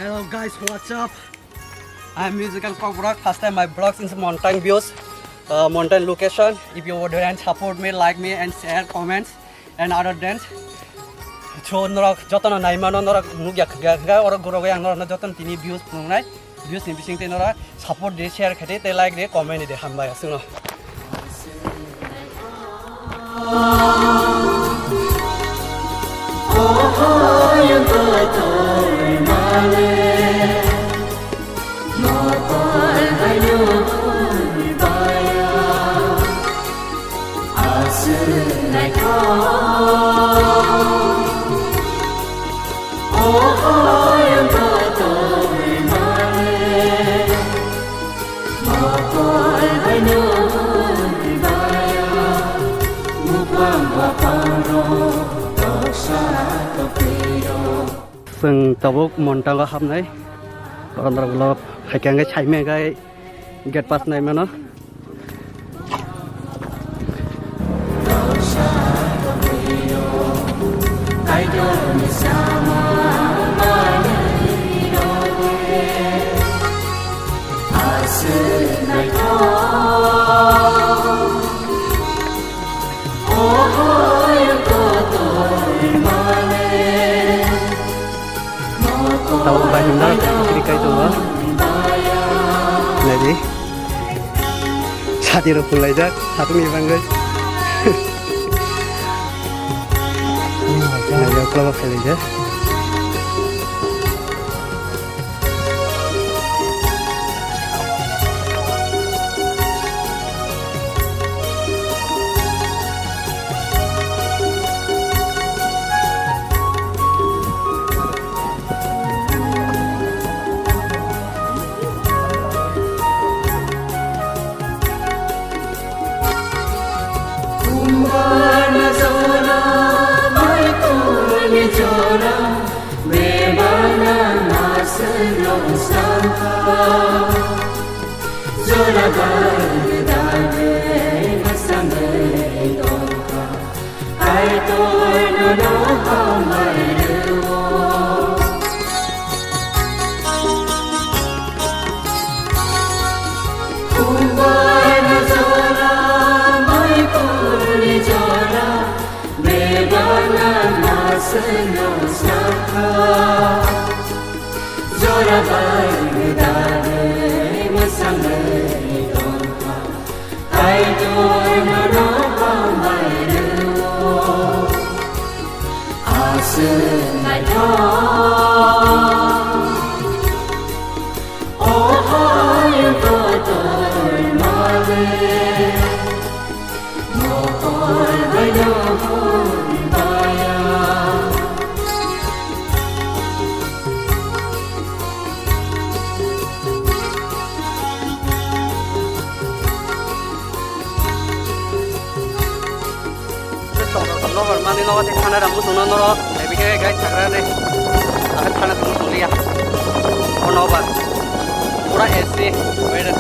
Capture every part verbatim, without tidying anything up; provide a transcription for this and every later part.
Hello guys, what's up? I'm Musical Kokborok. First time my vlogs in mountain views, uh, mountain location. If you would and support me, like me and share, comments and other than. So norok jotono naimano norok nukya khwkya khwkya oro gurogwi ang norokno jotono tini views phunuknai. Views ni bisingtwi norok support de, share khaidi tei like de, comment de, hambai aswkno. Chwng tabuk montango hapnai. Borok rok ulo haikhe hwnkhe saimeng khe gate pass nai mano. Tabuk bai hwnba kiri kai tongo. Naidi. Sati rok phunlaijak, satung ni bagwi. Naidi, ukulok o phailaijak. Jora bai gdagwi mwsangwi tongkha, Kaitor nono hambai rwo. Aswk naithok, o hai kotor malik. Nobar mani nobar te khana ramu tongna norok, ebi khe gai chagra de. Akhir khana tongna tongliya. O nobar. Pura A C weather.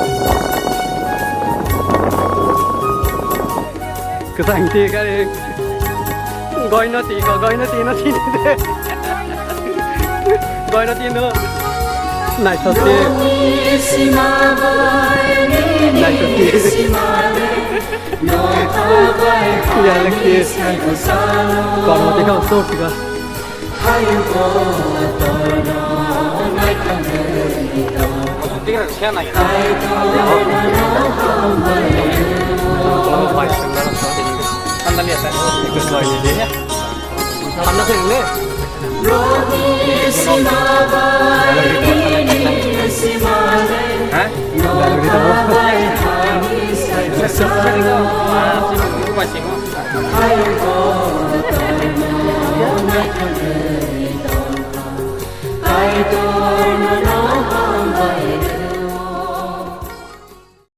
Kwthang ti gari. Goino ti ko, goino ti no ti de. Goino ti no. Naithok ti. Naithok ti. Ya lagi. Kono ti kau so ti ka.